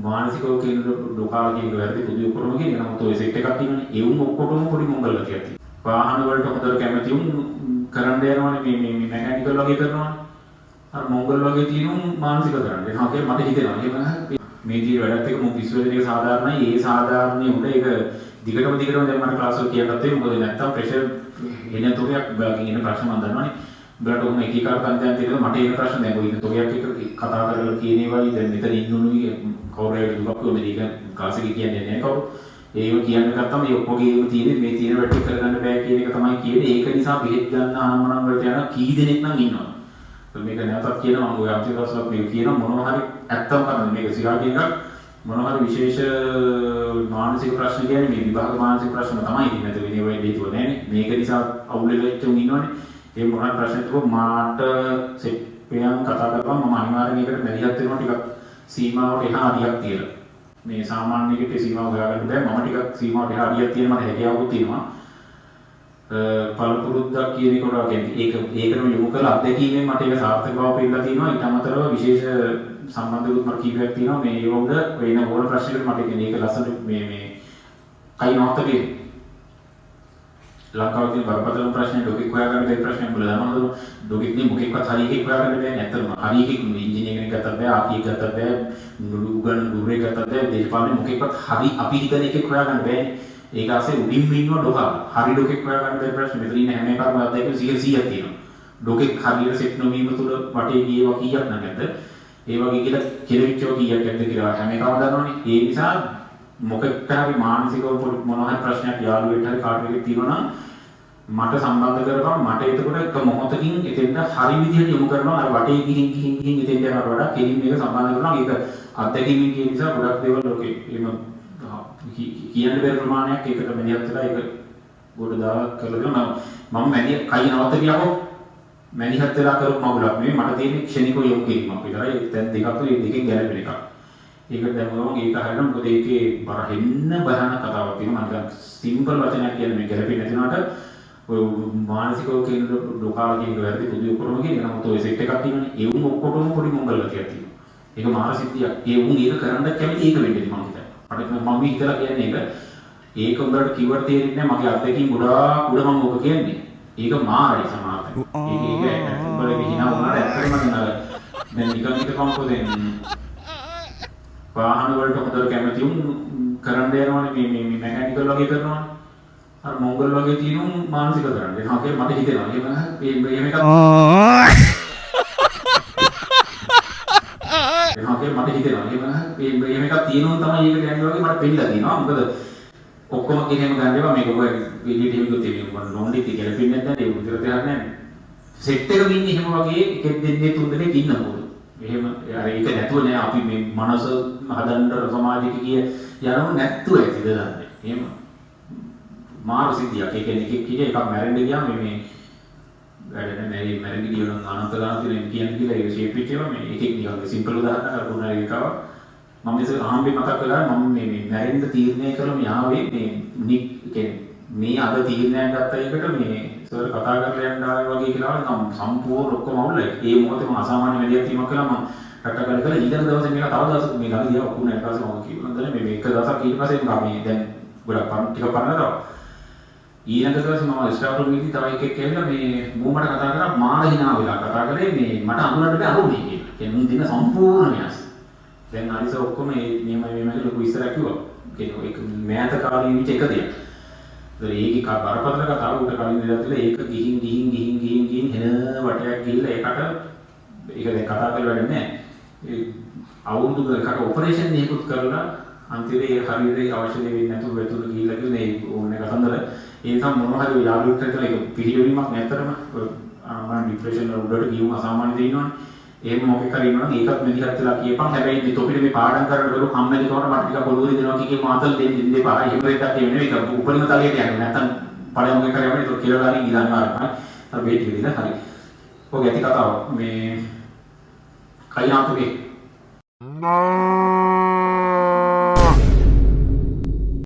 මානසිකව කියන ඩොකාලා කියන එක වැරදි පොදු ඔක්කොටම කියන එක. නමුත් ඔය සෙට් එකක් ඉන්නවනේ. ඒ උන් ඔක්කොටම පොඩි මොංගල් ගතියක් තියෙනවා. වාහන වලට හොඳට කැමති උන් කරන්න යනවනේ මේ මේ මේ මැකැනිකල් වගේ කරනවනේ. අර මොංගල් වගේ තියෙන උන් මානසික කරන්න යනවා කියලා මට හිතෙනවා. එහෙම මේ තියෙන වැඩත් එක්ක මුන් පිස්සු වෙන එක සාධාරණයි. ඒ සාධාරණේ උඩ ඒක දිගටම දිගටම දැන් මට ක්ලාස් වල කියන්නත් වෙයි. මොකද නැත්තම් ප්‍රෙෂර් එන තොගයක් ඔයාගෙන් එන ප්‍රශ්න මම දන්නවනේ. උඹලට ඔහොම එක එක කන්දයන් තියෙනවා මට එන ප්‍රශ්න දැන් ඔය ඉන්න තොගයක් එක්ක කතා කරලා කියන ඒවායි දැන් මෙතන ඉන්නුනුයි කවුරු හරි දුකක් වුණා මේක ක්ලාස් එකේ කියන්නේ නැහැ කවුරු. ඒව කියන්න ගත්තම මේ ඔක්කොගේම තියෙන මේ තියෙන වැඩ ටික කරගන්න බෑ කියන එක තමයි කියන්නේ. ඒක නිසා බෙහෙත් ගන්න අනම්මනම් වලට යන කී දෙනෙක් නම් ඉන්නවා. මේක නැවතත් කියනවා මම ඔය අන්තිම දවස්වල මේක කියනවා මොනවා හරි ඇත්තම කරන්නේ මේක සිරා කියන එකක් මොනවා හරි විශේෂ මානසික ප්‍රශ්න කියන්නේ මේ විභාග මානසික ප්‍රශ්න තමයි ඉතින් නැත වෙන ඒවා හේතුව නෑනේ. මේක නිසා අවුල් වෙච්ච උන් ඉන්නවනේ. ඒ මොනවා හරි ප්‍රශ්න තිබ්බොත් මාට සෙට් වෙනම් කතා කරපුවම මම අනිවාර්යෙන් ඒකට මැදිහත් වෙනවා ටිකක් සීමාවට එහා අඩියක් තියලා. මේ සාමාන්‍ය එකට සීමාව හොයාගන්න බෑ. මම ටිකක් සීමාවට එහා අඩියක් තියෙන මට හැකියාවකුත් තියෙනවා. පළපුරුද්දක් කියන එක වඩා කියන්නේ ඒක ඒකටම යොමු කරලා අත්දැකීමෙන් මට ඒක සාර්ථක බව පෙන්නලා තියෙනවා. ඊට අමතරව විශේෂ සම්බන්ධකුත් මට කීපයක් තියෙනවා. මේ ඒව උඩ ඔය එන ඕන ප්‍රශ්නයකට මට කියන්නේ ඒක ලස්සන මේ මේ කයි නවත්තගේ ලංකාවේ තියෙන බරපතලම ප්‍රශ්නේ ඩොකෙක් හොයාගන්න බැරි ප්‍රශ්නයක් උඹලා දන්නවද? ඩොකෙක් නේ මොකෙක්වත් හරි එකෙක් හොයාගන්න බෑනේ. ඇත්තටම හරි එකෙක් ඉංජිනේර කෙනෙක් ගත්තත් බෑ, ආකි එකක් ගත්තත් බෑ, උගන් ගුරුවරයෙක් ගත්තත් බෑ, දේශපාලනේ මොකෙක්වත් හරි අපි හිතන එකෙක් හොයාගන්න බෑනේ. ඒක ASCII උඩින්ම ඉන්නවා ඩොකා. හරි ඩොකෙක් හොයාගන්න බැරි ප්‍රශ්නේ. මෙතන ඉන්න හැම එකක්ම අත්දැකීම් 100ක් තියෙනවා. ඩොකෙක් හරියට සෙට් නොවීම තුල වටේ ගියේවා කීයක් නම් ඇද්ද? ඒ වගේ කියලා කෙරෙවිච්චව කීයක් ඇද්ද කියලා හැම එකම දන්නවනේ. ඒ නිසා මොකෙක්ට හරි මානසිකව පොඩි මොනවා හරි ප්‍රශ්නයක් යාළුවෙක්ට හරි කාට හරි තියෙනවා නම් මට සම්බන්ධ කරපන්. මට එතකොට එක මොහොතකින් එතෙන්ට හරි විදිහට යොමු කරනවා. අර වටේ ගිහින් ගිහින් ගිහින් එතෙන්ට යනවට වඩා කෙලින් මේක සම්බන්ධ කරනවා. ඒක අත්දැකීමෙන් කියන නිසා ගොඩක් දේවල් ඔකේ එහෙම කියන්න බැරි ප්‍රමාණයක් ඒකට මැදිහත් වෙලා ඒක ගොඩ දාලා කරලා දෙනවා. මම මැදිය කයි නවත්ත කියලාකෝ මැදිහත් වෙලා කරපු මගුලක් නෙවෙයි. මට තියෙන්නේ ක්ෂණිකව යොමු කිරීමක් විතරයි. ඒ තැන් දෙකක් තුන ඒ දෙකෙන් ගැලපෙන එකක්. ඒක දැම්මම ඒක හරියට මොකද ඒකේ බර හෙන්න භයානක කතාවක් තියෙනවා. මම නිකන් සිම්පල් වචනයක් කියන්නේ මේ ගැලපෙන්නේ නැති වුණාට ඔය මානසිකව කියන ඩොකාලා කියන එක වැරදි පොදු ඔක්කොටම කියන එක. නමුත් ඔය සෙට් එකක් ඉන්නවනේ. ඒ උන් ඔක්කොටම පොඩි මොංගල් ගතියක් තියෙනවා. ඒක මාර සිද්ධියක්. ඒ උන් ඒක කරන්න කැමති ඒක වෙන්නේ මං හිතන්නේ. මට මම මේ හිතලා කියන්නේ ඒක. ඒක උඹලට කිව්වට තේරෙන්නේ නැහැ. මගේ අත්දැකීම් ගොඩාක් උඩ මම ඔක කියන්නේ. ඒක මාරයි සමහරට. ඒක ඒක උඹලගේ හිනා වුණාට ඇත්තටම දැන් අර දැන් නිකන් හිතපන්කෝ දැන් වාහන වලට හොඳට කැමති උන් කරන්න යනවනේ මේ මේ මේ මැකැනිකල් වගේ කරනවනේ. අර මොංගල් වගේ තියෙන උන් මානසික කරන්න යනවා කියලා මට හිතෙනවා. එහෙම එහෙම එකක් එනවා කියලා මට හිතෙනවා. එහෙම එහෙම එකක් තියෙනවා තමයි ඒකට යන්නේ වගේ මට පෙන්නලා තියෙනවා. මොකද ඔක්කොම කියන එහෙම ගන්න එපා. මේක ඔය එළියට එහෙම ගියොත් එහෙම මම නෝන්ඩි ඉති ගැලපෙන්නේ නැත්නම් ඒ විතර දෙයක් නෑ. සෙට් එකක ඉන්නේ එහෙම වගේ එකෙක් දෙන්නේ තුන් දෙනෙක් ඉන්න මොකද. එහෙම අර ඒක නැතුව නෑ අපි මේ මනස හදන්න සමාජයක කිය යනව නැත්තුව ඇතිද දන්නේ. එහෙම මාරු සිද්ධියක්. ඒ කියන්නේ එකෙක් කිය එකක් මැරෙන්න ගියාම මේ මේ වැඩ නෑ මැරි මැරෙන්න ගියොත් නම් අනන්ත ගානක් තියෙන කියන්නේ කියලා ඒක ෂේප් වෙච්ච ඒවා මේ එකෙක් නිකන් සිම්පල් උදාහරණයක් අර ගුණාර එකව මම ඉතින් අහම්බේ මතක් වෙලා මම මේ මේ මැරෙන්න තීරණය කළා මේ ආවේ මේ නික් කියන්නේ මේ අද තීරණයක් ගත්ත එකට මේ සර් කතා කරලා යන්න ආවේ වගේ කියලා නිකන් සම්පූර්ණ ඔක්කොම අවුල්යි. ඒ මොහොතේ මම අසාමාන්‍ය වැඩියක් තීමක් කළා මම රට්ට කරලා කරලා ඊළඟ දවසේ මේක තව දවසක් මේ ළඟ දිහා ඔක්කොම ඊට පස්සේ මම කිව්වා නේද මේ එක දවසක් ඊට පස්සේ මම මේ දැන් ගොඩක් පරණ ටිකක් පරණ තව ඊළඟ දවසේ මම ස්ටාෆ් රූම් එකේදී තව එකෙක් ඇවිල්ලා මේ මූ මට කතා කරා මාර හිනා වෙලා කතා කරේ මේ මට අඳුරන්න බෑ අරුනේ කියලා. කියන්නේ මුන් දෙන්න සම්පූර්ණ වෙනස්. දැන් අනිස ඔක්කොම මේ මෙහෙමයි මෙහෙමයි ලොකු විස්තරයක් කිව්වා. කියන්නේ ඒක මෑත කාලේ වෙච්ච එක දෙයක්. ඒතර ඒකේ බරපතල කතාව උඩ කලින් ඉඳලා තියලා ඒක ගිහින් ගිහින් ගිහින් ගිහින් ගිහින් හෙන වටයක් ගිහිල්ලා ඒකට ඒක දැන් කතා කරලා වැඩක් නෑ. ඒ අවුරුදු ගණනකට ඔපරේෂන් එකකුත් කරලා අන්තිමට ඒ හරියට අවශ්‍ය දේ වෙන්නේ නැතුව වැතුළු ගිහිල්ලා කියලා ඒ ඕනේ කතන්දර. ඒ නිසා මොනවා හරි යාළුවෙක් හිතලා ඒක පිළිවෙලීමක් නැතරම මම ડિප්‍රෙෂන් වල උඩට ගියුම අසාමාන්‍ය දේ ඉන්නවනේ. එහෙම මොකෙක් හරි ඉන්නවනම් ඒකත් මෙදිහත් වෙලා කියපන්. හැබැයි මේ තොපිට මේ පාඩම් කරන්න බැරුව කම්මැලි කමට මට ටිකක් ඔළුව රිදෙනවා කිය කිය මාතල් දෙන්න දෙන්න එපා. එහෙම දෙයක් එහෙම නෙවෙයි. ඒක උපරිම තලයට යන්න. නැත්තම් පළවෙනි මොකෙක් හරි යන්නේ ඒක කියලා ගානේ ගිහලා අනිවාර්යයෙන්ම. අර බේත් ටික දීලා හරි. ඔක ඇති කතාව. මේ කයිනාතුගේ